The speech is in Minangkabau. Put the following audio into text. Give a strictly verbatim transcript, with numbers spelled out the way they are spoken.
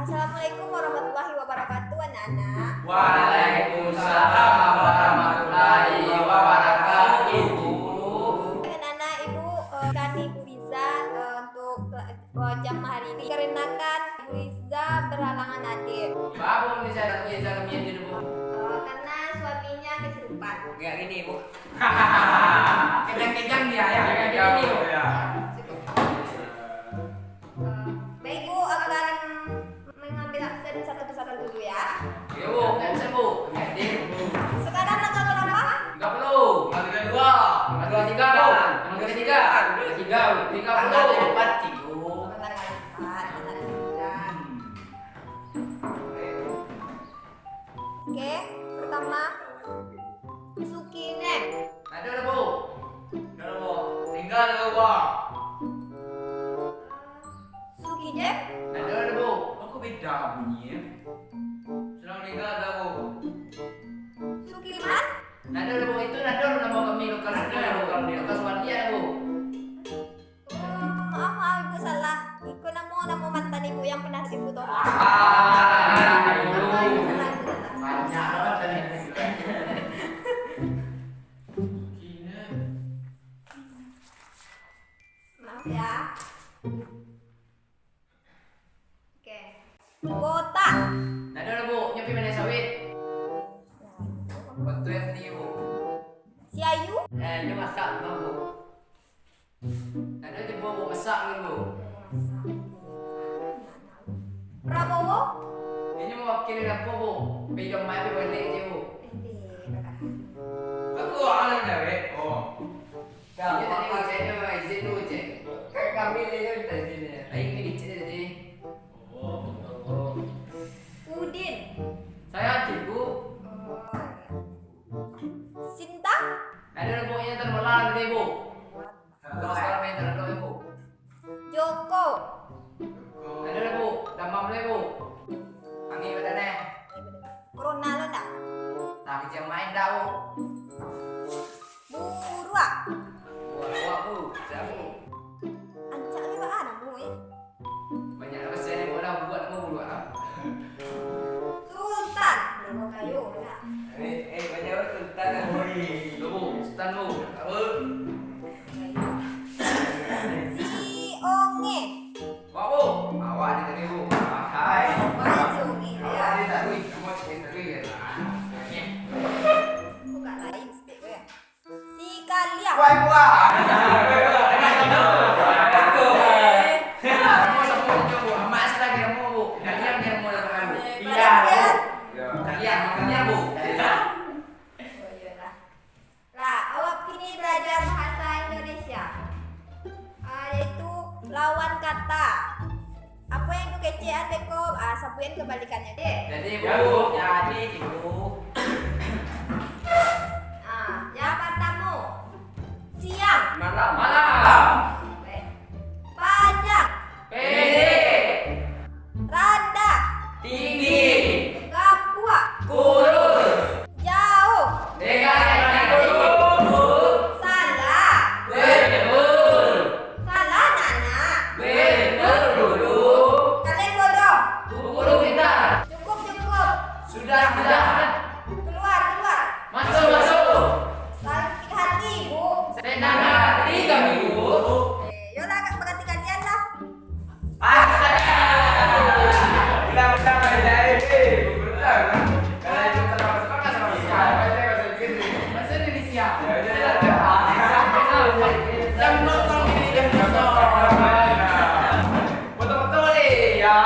Assalamualaikum warahmatullahi wabarakatuh, anak-anak. Waalaikumsalam warahmatullahi wabarakatuh. Anak-anak, Ibu, eh, kan Ibu Riza, eh, untuk, eh, jam hari ini, dikarenakan Ibu Riza berhalangan hadir. Baa Ibu Riza, Ibu Riza kami hadir, Bu? Eh, karena suaminya kesurupan. Kayak gini, Bu. Kejang-kejang dia, ya. Kejang-kejang dia. Eh, baik, Bu akan mengambil absen satu persatu dulu, ya. Yo, Bu, absen, Bu. Sekarang tanggal berapa? Tiga puluh. Tanggal dua. Tanggal tiga, Bu. Tanggal tiga. Tiga, Bu. Tiga puluh. Tanggal empat, Cikgu. Tanggal empat, tanggal tiga. Oke, pertama, Sukinem. Ado lah, Bu. Ado lah, Bu. Tingga lah, Bu. Sukinem. Ado lah, Bu. Aku beda bunyi, ya. Sudah meninggal dah, Bu. Sukiman. Ado lah, Bu. Itu ado nama kami lokal, lokal, lokal Suwandi, Bu. Oh, maaf, maaf, Ibu salah. Iko namo, namo mantan Ibu yang pernah Ibu tolong. Ah, Ibu. Maaf, Ibu salah, Ibu salah. Banyak banget tadi. Maaf ya. Oke. Botak. Ndak ado lah, Bu. Nyo pi maneh sawit. Bantu yang tadi, Bu. Si Ayu. Eh, nyo masak, Bang, Bu. Ndak ado je, Bu, Bu, masak ni, Bu. Prabowo. Inyo mewakili apo, Bu? Pi jomai, pi baliak je, Bu. Aku anak dewek. Oh. Inyo tadi cek, inyo izin dulu, cek. Kan kami ni, inyo minta izin, ya. Ayo, ni cek tadi. Oh, oh. Udin. Saya, Cikgu. Oh, iya. Sinta. Ndak ado lah, Bu, inyo terbelah tadi, Bu. Terus kalau main terlalu, Bu. Joko. Ndak ado lah, Bu. Damam lah, Bu. Angin badan, eh. Corona lo ndak? Tapi jangan main dah, Bu. Buruak. Buruak, Bu. Siapa, Bu? Ancak ni, Pak, ah, namo, eh. Banyak lah, pasti ado buruak, buruak, namo buruak lah. Sultan. Namo kayo, nak. Eh, eh, banyak lah Sultan lah. Oi. Lo, Bu. Sultan, Bu. Apa? Si Onge. Wah, Bu. Awak ni tadi, Bu. Hai. Wah, si Onge. Awak ni tadi. Kamu cek tadi ya. Buka lain sikit, ya. Si Kaliang. Wah, Bu, ah. Kamu sama macam, Bu. Amat salah dia, Bu. Kaliang dia mau datang, Bu. Iya, Bu. Kaliang, Kaliang, Bu. Oh, iyalah. Lah, awak kini belajar bahasa Indonesia. Ah, yaitu lawan kata. Apo yang Ibu kecekan beko? Ah, sabuikan kebalikannya, deh. Jadi, Bu, jadi, Cikgu. Ah, yang pertama, siang. Malam. Malam. Baik. Panjang. Pendek. Randah. Tinggi. Gapuak. Kurus. Jauh. Dekat. Salah. Betul. Salah, nak-nak. Betul, Guru. Kalian bodoh. Guru pintar. Cukup, cukup. Sudah, sudah. Keluar, keluar. Masuk, masuk. Sakit hati, Bu. Senang hati kami, Bu. Eh, yolah, berganti-gantian lah. Bahasa Indonesia. Jam kosong ini, jam kosong. Betul-betul ni, ya.